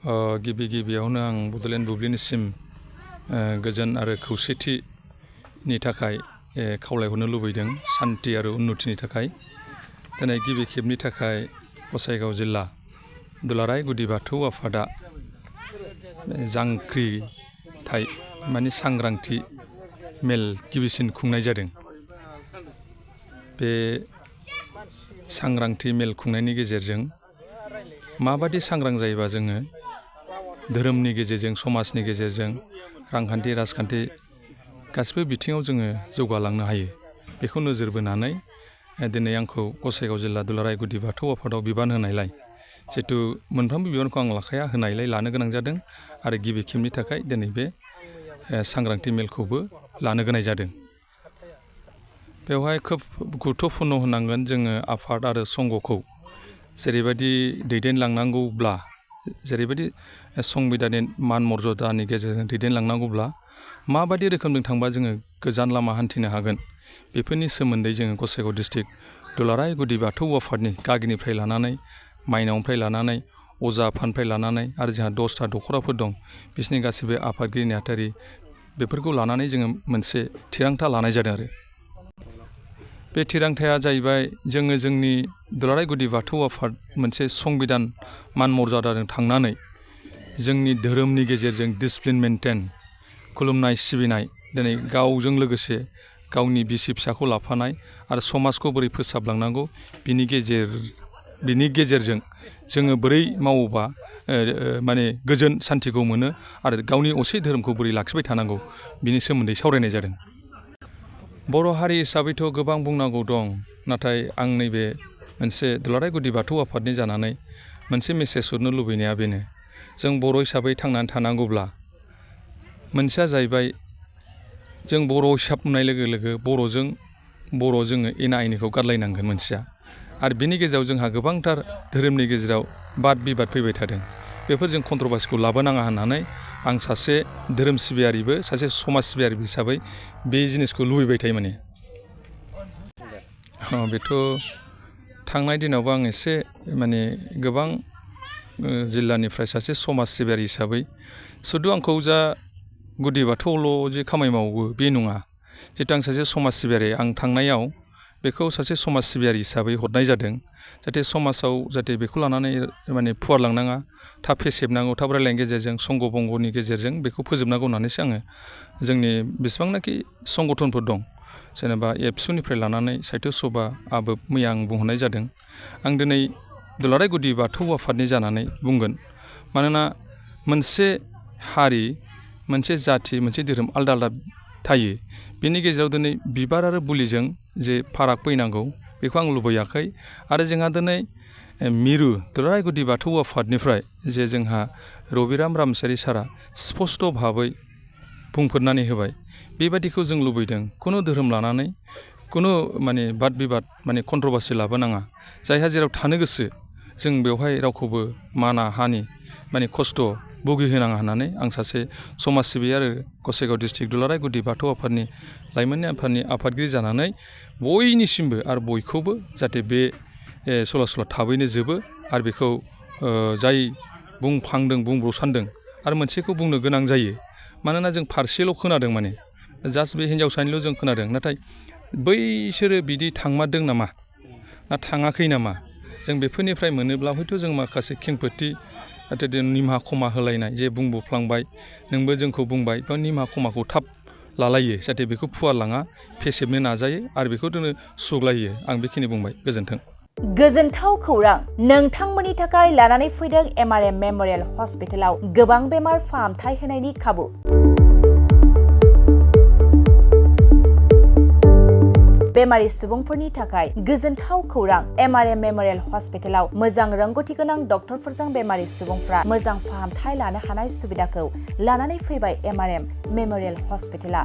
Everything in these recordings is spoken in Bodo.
गिबि गिबियावनो आं बड'लेण्ड बुब्लिनिसिम गोजोन आरो खौसेथिनि थाखाय खावलायहरनो लुबैदों सान्थि आरो उन्नतिनि थाखाय दिनै गिबि खेबनि थाखाय गसाइगाव जिल्ला दुलाराय गुदि बाथौ आफादा जांख्रिथाय माने सांग्रांथि मेल गिबिसिन खुंनाय जादों। बे सांग्रांथि मेल खुंनायनि गेजेरजों माबादि सांग्रां जायोबा जोङो धोरोमनि गेजेरजों समाजनि गेजेरजों रांखान्थि राजखान्थि गासिबो बिथिङाव जोङो जौगालांनो हायो बेखौ नोजोर बोनानै दिनै आंखौ गसाइगाव जिल्ला दुलाराय गुदि बाथौ आफादाव बिबान होनायलाय जिहेतु मोनफ्रोमबो बिबानखौ आं लाखाया होनायलाय लानो गोनां जादों आरो गिबि खेबनि थाखाय दिनै बे सांग्रांथि मेलखौबो लानो गोनां जादों। बेवहाय खोब गुरुत्वपूर्ण होनांगोन जोङो आफाद आरो संघखौ जेरैबायदि दैदेनलांनांगौब्ला जेरैबायदि संबिधाननि मान मर्यादानि गेजेरजों दैदेनलांनांगौब्ला माबायदि रोखोमजों थांबा जोङो गोजान लामा हान्थिनो हागोन बेफोरनि सोमोन्दै जोङो गसाइगाव डिस्ट्रिक्ट दुलाराय गुदि बाथौ आफादनि गागिनिफ्राय लानानै माइनावनिफ्राय लानानै अजा आफादनिफ्राय लानानै आरो जोंहा 10था दख'राफोर दं बिसोरनि गासैबो आफादगिरि नेहाथारि बेफोरखौ लानानै जोङो मोनसे थिरांथा लानाय जादों आरो बे थिरांथाया जाहैबाय जोङो जोंनि दुलाराय गुदि बाथौ आफाद मोनसे संबिधान मान मर्यादाजों थांनानै जोंनि धोरोमनि गेजेरजों डिसिप्लिन मेनटेन खुलुमनाय सिबिनाय दिनै गावजों लोगोसे गावनि बिसि फिसाखौ लाफानाय आरो समाजखौ बोरै फोसाबलांनांगौ बिनि गेजेरजों जोङो बोरै मावोबा माने गोजोन सान्थिखौ मोनो आरो गावनि असे धोरोमखौ बोरै लाखिबाय थानांगौ बिनि सोमोन्दै सावरायनाय जादों। बर' हारि हिसाबैथ' गोबां बुंनांगौ दं नाथाय आं नैबे मोनसे दुलाराय गुदि बाथौ आफादनि जानानै मोनसे मेसेज हरनो लुबैनाया बेनो जों बर' हिसाबै थांनानै थानांगौब्ला मोनसेया जाहैबाय जों बर' हिसाब होननाय लोगो लोगो बर' जोङो एना एनिखौ गारलायनांगोन मोनसेया आरो बिनि गेजेराव जोंहा गोबांथार धोरोमनि गेजेराव बाद बिबाद फैबाय थादों बेफोर जों कन्ट्रभार्सिखौ लाबोनाङा होननानै आं सासे धोरोम सिबियारिबो सासे समाज सिबियारि हिसाबै बे जिनिसखौ लुबैबाय थायो माने बेथ' थांनाय दिनावबो आं एसे माने गोबां जिल्लानिफ्राय सासे समाज सिबियारि हिसाबै सुदु आंखौ जा गुदि बाथौआवल' जे खामानि मावो बे नङा जितु आं सासे समाज सिबियारि आं थांनायाव बेखौ सासे समाज सिबियारि हिसाबै हरनाय जादों जाहाथे समाजाव जाहाथे बेखौ लानानै माने फुवारलांनाङा थाब फेसेबनांगौ थाब रायलायनायनि गेजेरजों संग बंगनि गेजेरजों बेखौ फोजोबनांगौ होननानैसो आङो जोंनि बेसेबांनाखि संगठनफोर दं जेनेबा एबसुनिफ्राय लानानै साहित्य सभा आबोब मैया आं बुंहरनाय जादों आं दिनै दुलाराय गुदि बाथौ आफादनि जानानै बुंगोन मानोना मोनसे हारि मोनसे जाथि मोनसे धोरोम आलदा आलदा थायो बेनि गेजेराव दिनै बिबार आरो बुलिजों जे फाराग फैनांगौ बेखौ आं लुबैयाखै आरो जोंहा दिनै मिरु दुलाराय गुदि बाथौ आफादनिफ्राय जे जोंहा रबिराम रामसियारि सारा स्पस्त' भाबै बुंफोरनानै होबाय बेबादिखौ जों लुबैदों खुनु धोरोम लानानै खुनु माने बाद बिबाद माने कन्ट्रभार्सि लाबोनाङा जायहा जेराव थानो गोसो जों बेवहाय रावखौबो माना हानि माने खस्थ' भुगिहोनाङा होननानै आं सासे समाज सिबियारि आरो गसाइगाव डिस्ट्रिक्ट दुलाराय गुदि बाथौ आफादनि लाइमोननि आफादनि आफादगिरि जानानै बयनिसिमबो आरो बयखौबो जाहाथे बे सला सला थाबैनो जोबो आरो बेखौ जाय बुंफ्लांदों बुंब्र'सानदों आरो मोनसेखौ बुंनो गोनां जायो मानोना जों फारसेल' खोनादों माने जास्ट बे हिन्जावसानिल' जों खोनादों नाथाय बैसोरो बिदि थांमारदों नामा ना थाङाखै नामा जों बेफोरनिफ्राय मोनोब्ला हयथ' जों माखासे खेंफोरथि निमाहा खमा होलायनाय जे बुंबोफ्लांबाय नोंबो जोंखौ बुंबाय बा निमाहा खमाखौ थाब लालायो जाहाथे बेखौ फुवारलाङा फेसेबनो नाजायो आरो बेखौ जोङो सुग्लायो आं बेखिनि बुंबाय गोजोन्थों। गोजोनथाव खौरां नोंथांमोननि थाखाय लानानै फैदों MRM मेम'रियेल हस्पिटालाव गोबां बेमार फाहामथाय होनायनि खाबु। बेमारि सुबुंफोरनि थाखाय गोजोनथाव खौरां MRM मेम'रियेल हस्पिटालाव मोजां रोंगौथि गोनां डक्टरफोरजों बेमारि सुबुंफ्रा मोजां फाहामथाय लानो हानाय सुबिदाखौ लानानै फैबाय MRM मेम'रियेल हस्पिटाला।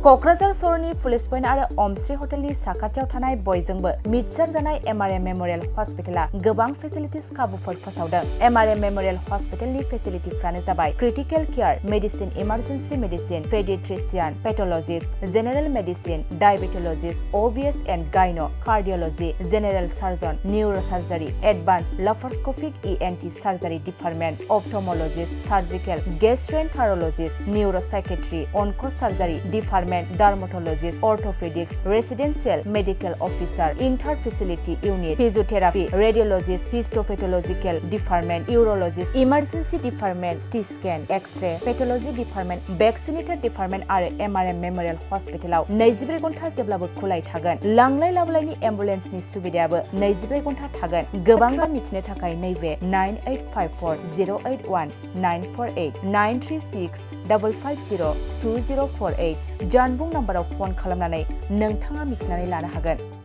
क'क्राझार सहरनि पुलिस पइन्ट आरो अमश्री हटेलनि साखाथियाव थानाय बयजोंबो मिथिसार जानाय एमआरएम मेम'रियेल हस्पिटाला गोबां फेसिलिटिस खाबुफोर फोसावदों। एमआरएम मेम'रियेल हस्पिटालनि फेसिलिटिफ्रानो जाबाय critical care, medicine, emergency medicine, paediatrician, pathologist, general medicine, diabetologist, OBS and gyno, cardiology, general surgeon, neurosurgery, advance laparoscopic ENT surgery department, ophthalmologist, surgical, gastroenterologist, neuropsychiatry, onco surgery department, dermatologist, orthopaedics, residential medical officer, inter facility unit, physiotherapy, radiologist, histopathological department, urologist, emergency department, CT scan, X-ray, pathology department, vaccinator department आरो एमआरएम मेम'रियेल हस्पिटालाव 24 घन्टा जेब्लाबो खुलाय थागोन। लांलाय लाबोलायनि एम्बुलेन्सनि सुबिदायाबो 24 घन्टा थागोन। गोबां मिथिनो थाखाय नैबे 9854 081 948 936 550 2048 जानबुं नाम्बाराव फन खालामनानै नोंथाङा मिथिनानै लानो हागोन।